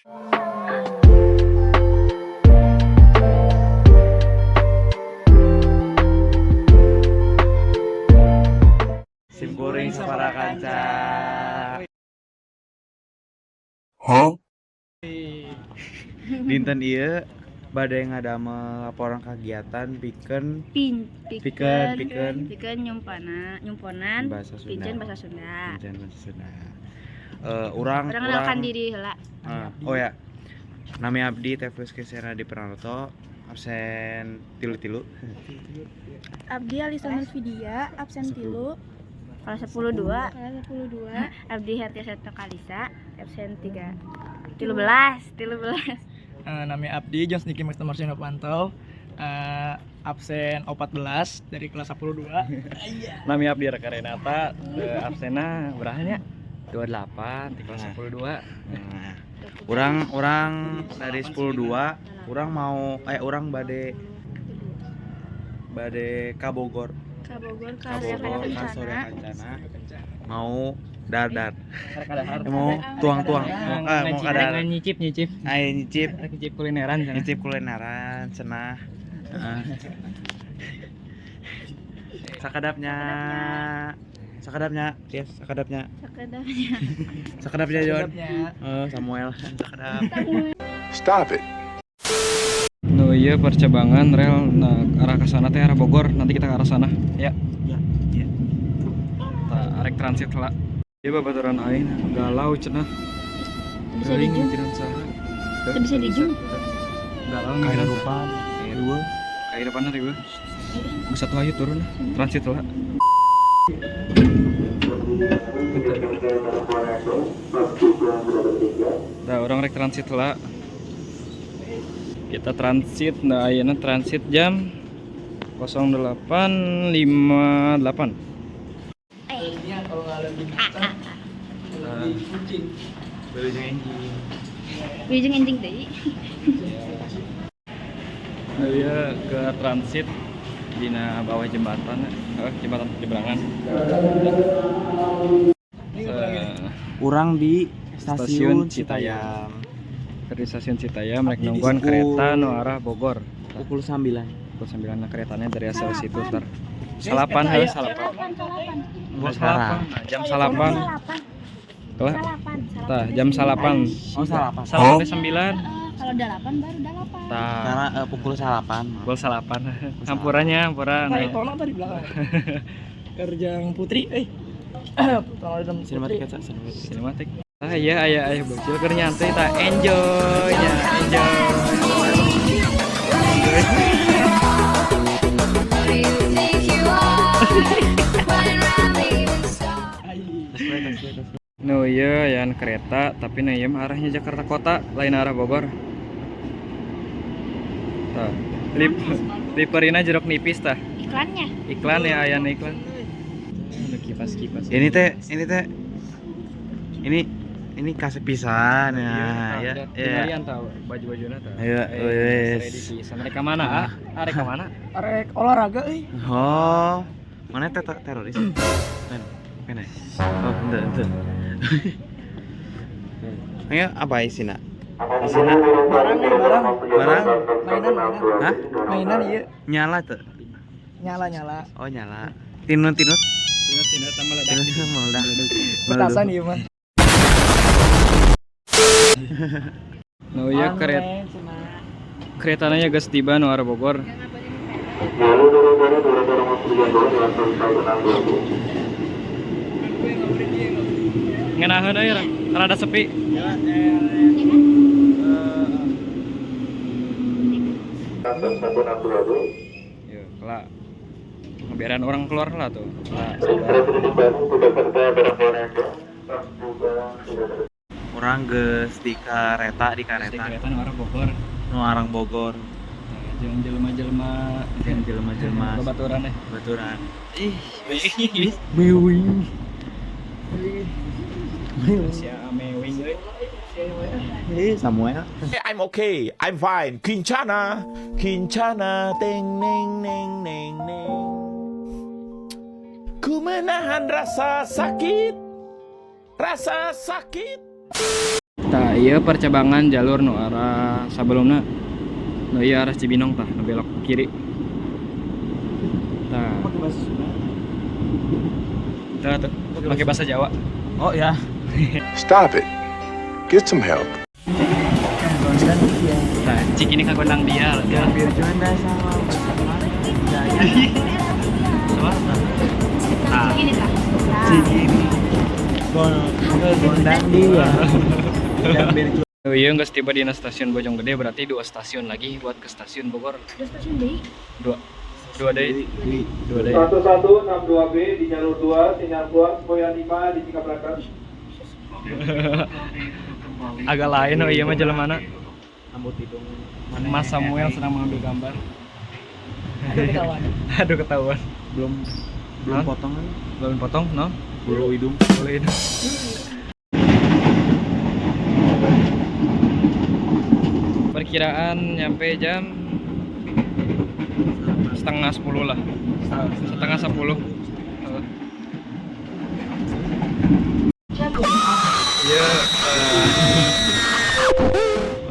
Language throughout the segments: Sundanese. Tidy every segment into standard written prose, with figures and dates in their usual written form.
Sim kuring sapara kanca. Huh? Dinten ieu bade ngadamel laporan kegiatan pikeun Pin, Pikeun, pikeun. Pikeun nyumpana, nyumponan, bahasa Sunda. Piceun bahasa Sunda. Piceun bahasa Sunda. Eh, urang Urang kenalkan diri heula. Ah, oh ya. Nami abdi Tevus Kesera di Pranoto, absen 33. Abdi Alisa Nurfidia, absen 3. Kelas 10 2, kelas 10 2. Abdi Hertia Seto Kalisa, absen 3. 13, 13. Namanya Abdi Jones Niki Max Marcino Pantau, absen 14 dari kelas 10 2. Nami Abdi Raka Renata, absena berapa? 28 di kelas 10 2. Nah, urang urang dari 10 2, urang mau urang bade bade ka Bogor. Ka Bogor Ka ka Bogor ka Surya Kencana. Kencana. Mau dar-dar. Mau tuang-tuang. Mau kadar. Nyicip nyicip. Ayo nyicip, Nyicip kulineran cenah. Nyicip kulineran cenah. Heeh. Sakadapnya. Sakadapnya, yes, sakadapnya. Sakedapnya. Sakadapnya, John. Sakadapnya. Oh, Samuel, sakadap. Stop it. Nu ieu percabangan rel, nah arah ke sana teh arah Bogor, nanti kita ke arah sana ya. Ya, ya. Tah, arek transit lah. Ieu babaturan aing galau cenah. Bisa Teuing di-zoom. mikiran saha. Teu bisa di-zoom. Galau mikiran saha. Dua. Kehidupan riweuh. Geus satu ayo turun lah. Transit lah. Nah, urang rek transit lah. Kita transit, nah ayeuna transit jam 08.58. Iya, kalau nggak lebih macan, lebih kucing. Wilujeng enjing. Wilujeng enjing deui. Nah, iya ke transit dina bawah jembatan, jembatan penyeberangan. Urang di Stasiun stasiun Citayam. Citayam. Ke stasiun Citayam rek Abdi di nungguan kereta nu arah Bogor. Pukul 9. Pukul 9 keretanya dari asal situ ntar. Salapan heuh, salapan. Salapan, salapan. Pukul salapan. Nah, jam salapan. Salapan. Kelah. Salapan. Tah, jam salapan. Oh, salapan. Salapan teh 9. Kalau 8 baru 8. Tah, Karena pukul salapan. pukul salapan. Hampuranya, hampura. Tarik tono tadi belakang. Kerjang Putri, eh. Tono dalam Putri. Sinematik kaca, sinematik. Sinematik. Ah iya aya aya bocil keur nyantai tah, enjoy nya, enjoy. Who do you think you are? Running round leaving stars. Nu ieu yan kereta, tapi nu ieu mah arahnya Jakarta Kota, lain arah Bogor. Tah, lip liperina jeruk nipis tah. Iklannya. Iklan ya, aya iklan. Ada kipas-kipas. Ini teh, ini teh. Ini kasih pisan ya. Ya, ya. Tingalian tah baju-bajuna tah. Iya, wes. Ready pisan. Mereka mana? Ah, arek ka mana? Arek olahraga euy. Oh, mana teh teroris? Men, mana? Oh, ente, ente. Ayo, apa isina? Isina Barang nih, barang. Barang? Mainan, mainan. Hah? Mainan iya. Nyala tuh. Nyala nyala. Oh, nyala. Tinut tinut. Tinut-tinut tambah meledak. Tinut meledak. Petasan iya mah. Nu ieu kereta keretanya geus tiba nu arah Bogor. Ngenaheun euy, rada sepi. Yo, kelak. Ngebiaran orang keluar lah tuh. Lah, sabar. Urang geus di kereta, di Di kereta. kereta nu arah Bogor. Nu arang Bogor. Nah, jeung jelema-jelema, Jeung jelema-jelema babaturan deh. Baturan. Ih, mewing. Sia mewing euy. Eh, Samuel. I'm okay. I'm fine. Kincana, kincana, teng neng neng neng neng. Ku menahan rasa sakit, rasa sakit. Tah, Ieu percabangan jalur nu arah sebelumna. Nu ieu arah Cibinong tah, nu belok kiri. Tah. Pakai bahasa Sunda. Tah tuh, pakai bahasa Jawa. Oh ya. Stop it. Get some help. Nah, cik ini kagondang dia. Dia Juanda sama bersama. Nah, Ini tah. Cikini. Gondang dia. Oh iya, nggak tiba di stasiun Bojonggede, berarti dua stasiun lagi buat ke stasiun Bogor. Dua stasiun deui. Dua. Dua deui. Dua deui. 1162B di jalur 2, sinyal keluar Semboyan 5 di Cikampek berangkat. Agak lain, oh iya mah jalan mana? Rambut hidung. Mas Samuel sedang mengambil gambar. Aduh, ketahuan. Belum belum Hah? Potong kan? Belum potong, no? Bulu hidung. Boleh itu. Perkiraan nyampe jam 9.30 lah. 9.30. Heeh. Iya,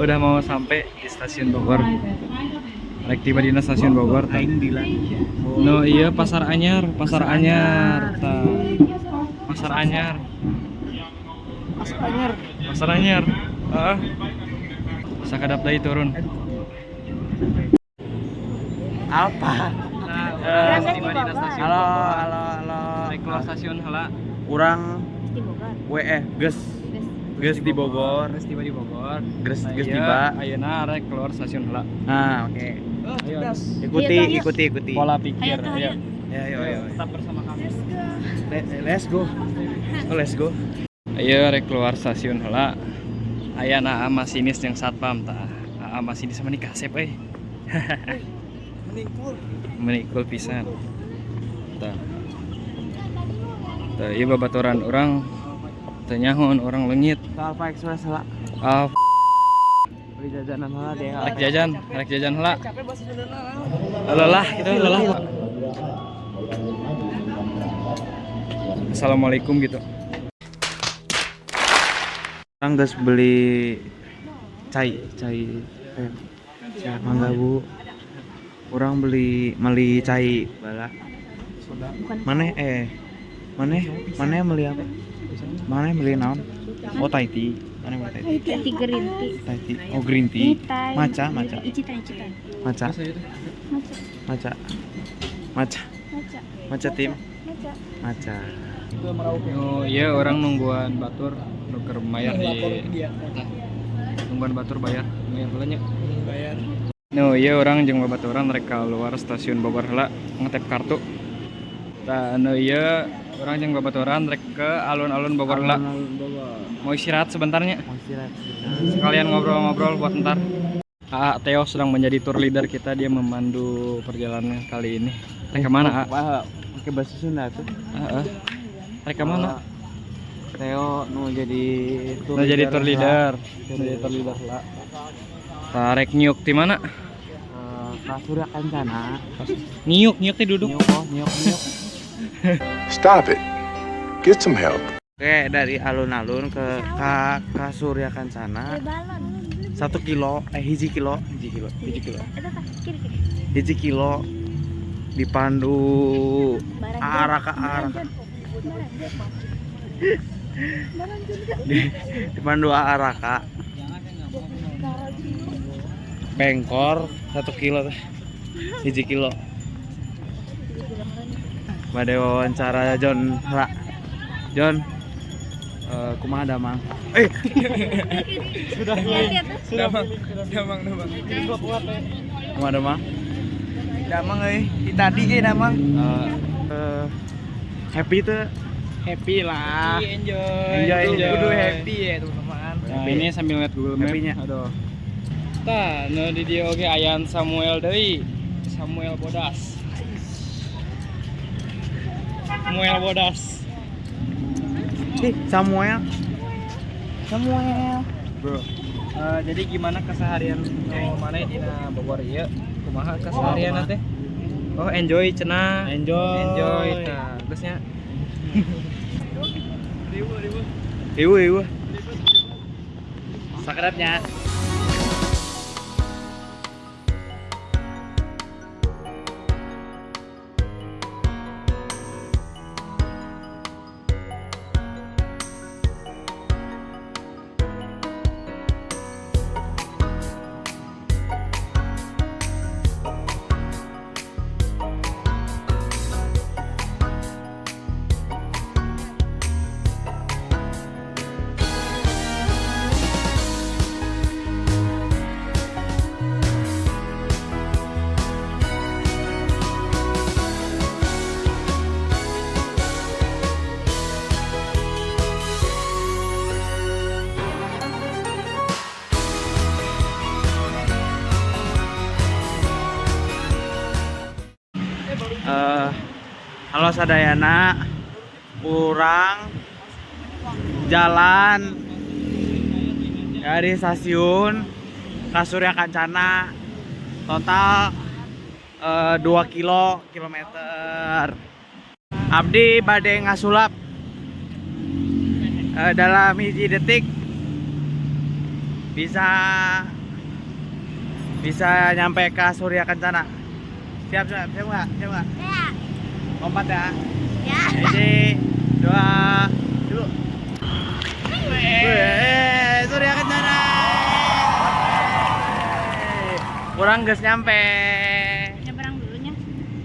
udah mau sampai di stasiun Bogor. Rek tiba di stasiun Bogor. Aing Dilan. No, iya Pasar Anyar, Pasar Anyar. Tah. Pasar Anyar. Pasar Anyar. Pasar Anyar. Heeh. Sakadap deui turun. Apa? Nah, tiba di stasiun Halo, Bogor. Halo, halo. Rek keluar stasiun heula. Urang Di Bogor. WE geus geus di Bogor. Geus tiba di Bogor. Geus Nah, geus iya, tiba. Ayeuna rek keluar stasiun heula. Nah, oke. Oh, cerdas. Ikuti, Iya, tuh, ikuti, ikuti. Pola pikir. Ayo tuh, Ayo. ayo. Ya, ayo, ayo. ayo. Tetap bersama kami. Let's go. Oh, let's go. Ayo rek keluar stasiun heula. Aya na masinis yang satpam tah. Aa masinis sama nikah kasep euy. Menikul. Menikul pisan. Tah. Tah ieu babaturan urang teu nyahoan urang leungit. Ke Alfa Express lah. Ah, Beli jajanan lah deh. Rek jajan heula. Capek bahasa Sundana. Lelah gitu, lelah. Assalamualaikum gitu. Urang geus beli cai, cai cai mangga Bu. Urang beli beli cai bala. Mana mana mana beli apa? Mana beli naon? Oh, Thai tea. Mana beli Thai tea? Tea green tea. Thai tea. Oh, green tea. Ini Thai. Maca, maca. Ichitan, Ichitan. Maca, Maca. Maca. Maca. Maca. Maca tim. Maca. Maca. Oh iya, urang nungguan batur nu keur mayar di Lapor ke dia. Tah. Nungguan batur bayar, bayar heula nya. Bayar. No, iya urang jeung babaturan rek keluar stasiun Bogor heula ngetep kartu. Tah, nu ieu urang jeung babaturan rek ke alun-alun Bogor heula. Alun-alun Bogor. Mau istirahat sebentarnya. Mau istirahat sebentar. Sekalian ngobrol-ngobrol buat ntar. A Theo sedang menjadi tour leader kita, dia memandu perjalanan kali ini. Rek ke mana, A? Wah, pakai bahasa Sunda tuh. Heeh. Rek ke mana? Theo nu jadi tour Nah, jadi tour leader. Tour Jadi leader. tour leader lah. Tarik nyuk di mana? Ka Surya Kencana. Niuk, niuk teh duduk. Nyuk, oh, nyuk, nyuk. Stop it. Get some help. Oke, dari alun-alun ke ka Surya Kencana Balon. 1 kilo, eh 1 kilo, 1 kilo, 1 kilo, Eta tah, kiri kiri. 1 kilo dipandu Barang arah ke arah dipandu arah kak pengkor 1 kilo teh 1 kilo pada wawancara John Ra John, kumaha damang Sudah. Lihat tuh. Sudah, Damang, damang. Kumaha damang? Damang euy. Di tadi ge damang. Happy tuh? Happy lah. Enjoy. Enjoy, enjoy. Kudu happy ya, teman-teman. Nah, ini sambil ngeliat Google Map. Happy-nya. Aduh. Tah, nu di dieu oge ayan Samuel deui. Samuel Bodas. Samuel Bodas. Ih, Samuel Samuel. Bro. Jadi gimana keseharian nu mana dina Bogor ieu? Kumaha keseharian teh? Oh, enjoy cenah. Enjoy. Enjoy. Nah, geus nya. Ibu, ibu. Sakedap nya. Halo sadayana, urang jalan dari stasiun ke Surya Kencana total 2 kilometer. Abdi bade ngasulap dalam 1 detik bisa bisa nyampe ke Surya Kencana. Siap, siap, siap nggak? Siap nggak? Ya. Lompat ya. Ya. 1, 2, dulu. Weh, Surya Kencana. Kurang geus nyampe. Nyebrang dulunya.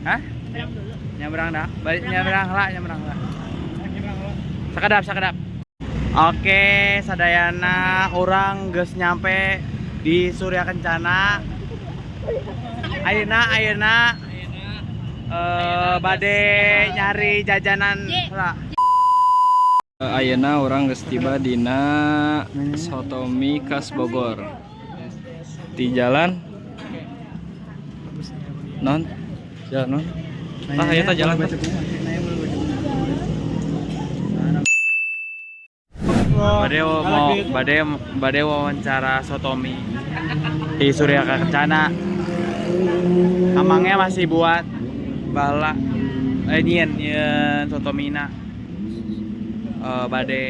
Hah? Nyebrang dulu. Nyebrang dah. Balik Nyebrang nyebrang lah, nyebrang lah. Sakedap, sakedap. Oke, sadayana urang geus nyampe di Surya Kencana. Ayeuna, ayeuna bade nyari jajanan lah. Ayeuna urang geus tiba dina Soto Mie khas Bogor. Di jalan non jalan non ah ieu tah jalan tah. Bade mau bade bade wawancara soto mie di Surya Kencana. Amangnya masih buat bala nyieun nyieun soto mina. Bade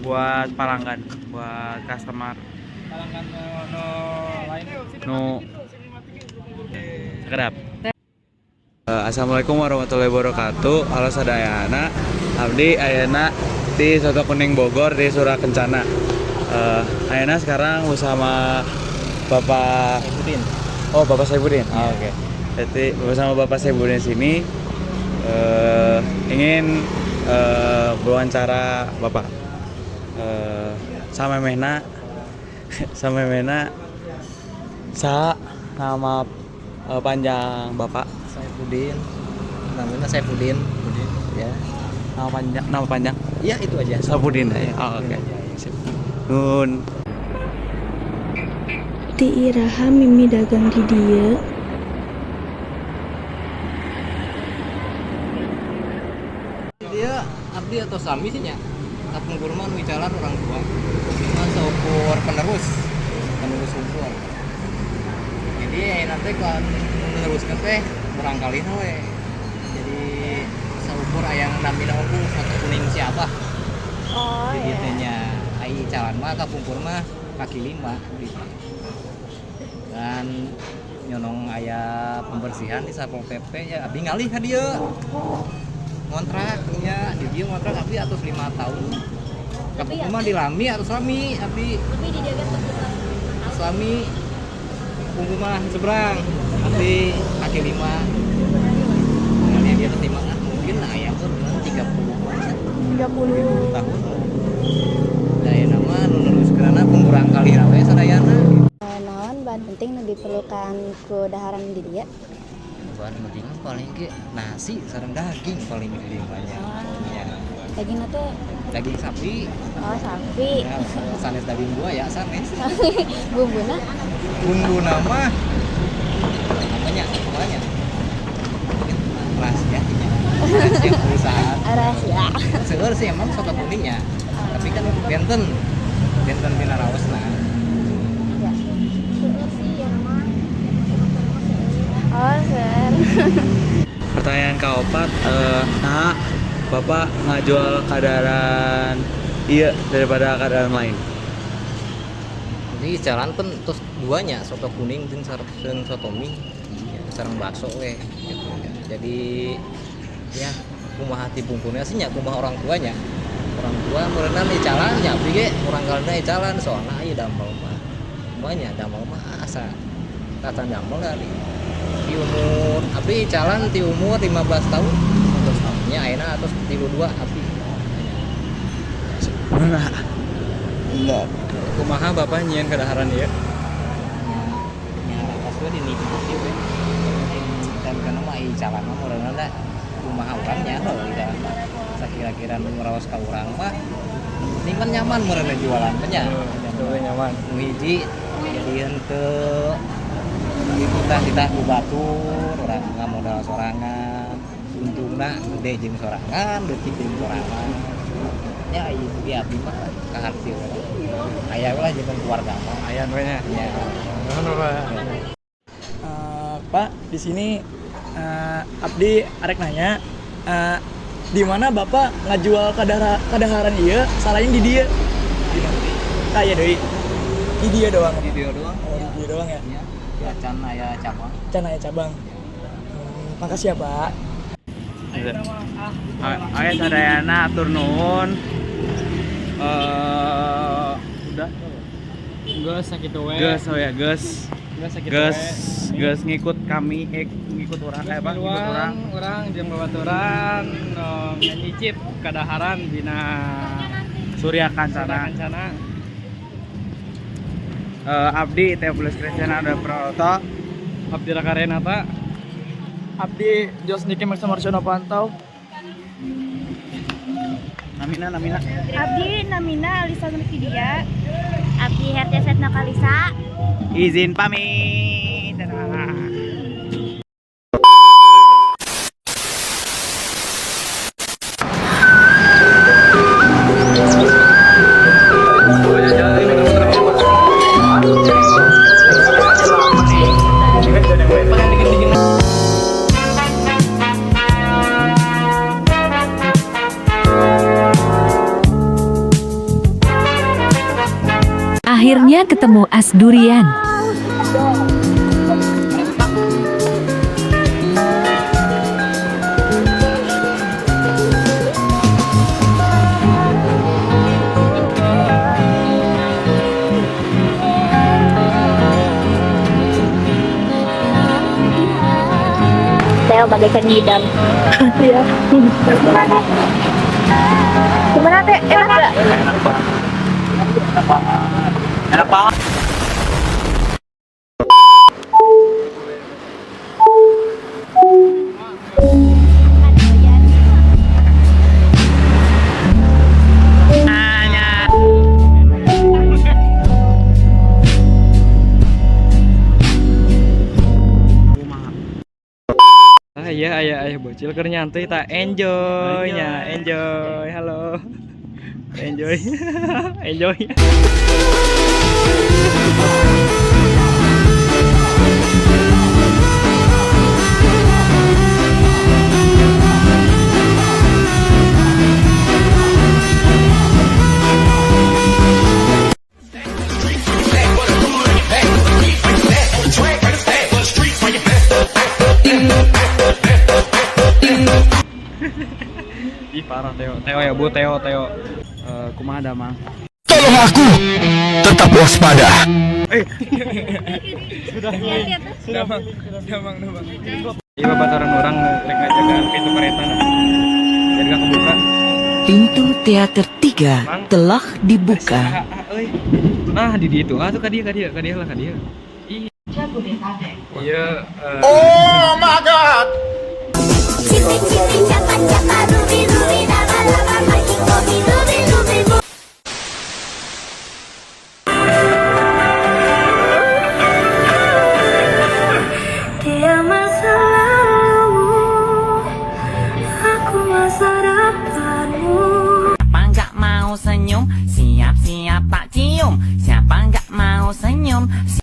buat palanggan, buat customer. Pelanggan no lain. Nu sakedap. Assalamualaikum warahmatullahi wabarakatuh. Halo sadayana, abdi ayeuna di Soto Kuning Bogor di Surya Kencana. Ayeuna sekarang bersama Bapak Saifuddin. Oh, Bapak Saifuddin. Oh, oke. Jadi bersama Bapak Saifuddin sini ingin wawancara Bapak. Sama mena sama mena sa nama panjang Bapak. Saifuddin, namanya Saifuddin. Ya. Nama panjang, nama panjang. Iya, itu aja. Saifuddin ya. Oh, oke. Sip. Nun. Ti iraha Mimi dagang di dieu? Dia abdi atau sami sih nya. Kapungkur mah nu icalan orang tua. Cuma saukur penerus, penerus ukur. Jadi nanti kan meneruskan teh barangkali we. Jadi saukur ayang namina unggul Soto Kuning siapa? Oh Jadi iya. teh nya ai icalan mah kapungkur mah kaki lima gitu. Dan nyonong aya pembersihan di Satpol PP ya abdi ngalih ka dieu. Ngontrak nya di dieu ngontrak abdi atus 5 tahun. Kapungkur mah dilami atus lami abdi. Lebih dijaga terus. Lami kapungkur mah seberang abdi kaki lima. Ngalih di atas 5 ah mungkin aya tuh 30 30. tahun. Dayana mah nu neruskeunana pungkurang kali we sadayana. Naon bahan penting nu diperlukan ku daharan di dieu? Bahan penting mah paling ge nasi sareng daging paling di dieu mah nya. Ya. Daging teh Daging sapi, oh sapi. ya, sanes daging buaya sanes. Bumbuna Bumbu nama namanya namanya rahasia nya. Rahasia perusahaan. Rahasia. Seueur sih emang soto kuningnya. Tapi kan benten benten tina raosna. Ya. Oh, seur. Pertanyaan keempat, nah Bapak ngajual kadaran iya daripada kadaran lain. Jadi jalan pun terus duanya soto kuning jeung sareng soto mie ya, sareng bakso we gitu ya. Jadi ya kumaha ti pungkurna sih nya, kumaha orang tuanya, orang tua meureunan icalan nya, abdi ge urang kalina icalan soalna ieu damel mah kumaha nya, damel mah asa tacan damel kali di umur abdi icalan ti umur 15 tahun nya, ayeuna atos 32 abdi. Enggak. Kumaha Bapak nyieun kadaharan ieu? Nya atas we dinikmati we, dan kana mah icalan mah meureunna da kumaha urang nya heuh, icalan mah sakira-kira nu ngaraos ka urang mah ini kan nyaman meureunna jualan mah nya. Tuh nyaman. Nu hiji jadi henteu dititah-titah ku batur, urang ngamodal sorangan, untungna gede jeung sorangan, leutik jeung sorangan nya. Ieu ge abdi mah kaharti we aya lah jeung keluarga mah. Aya we nya. Nya. Nuhun, Bapak. Pak, di sini abdi arek nanya, di mana Bapak ngajual kadaharan ieu selain di dieu? Di mana? Tah ieu deui. Di dieu doang. Di dieu doang. Oh, di dieu doang ya. Nya, ya can aya cabang. Can aya cabang. Makasih ya, Pak. Oke, sadayana atur nuhun. Udah. Geus sakitu we. Geus, oh ya, geus. Geus sakitu Geus, we. geus ngikut kami, ngikut urang, apa? Ngikut urang. Urang jeung babaturan nu nyicip kadaharan dina Surya Kancana. Kancana. Abdi Theophilus Christian ada Pranoto. Abdi Raka Renata. Abdi Jos Niki Max Marsiono Pantau. Namina, namina. Abdi namina Alisa Nurfidia. Abdi Herja Setna Kalisa. Izin pamit. Dadah. Akhirnya ketemu as durian. Saya bagaikan ngidam. Iya. Gimana teh? Enak gak? Enak banget. Ah iya, aya aya bocil keur nyantuy ta, enjoy nya, enjoy. Halo. Enjoy. Enjoy. Ih parah Teo. Teo ya Bu, Teo, Teo. Kumaha damang? Tolong aku, tetap waspada. Sudah, Bang. Damang, damang. Iya, babaturan urang rek ngajagaan pintu kereta nah. Jadi gak kebuka. Pintu teater 3 telah dibuka. Ah, ah, euy. Nah, di dieu tuh. Ah tuh ka dieu, ka dieu, ka dieu lah, ka dieu. Ih. Iya, Oh my God. Cipi cipi capa capa.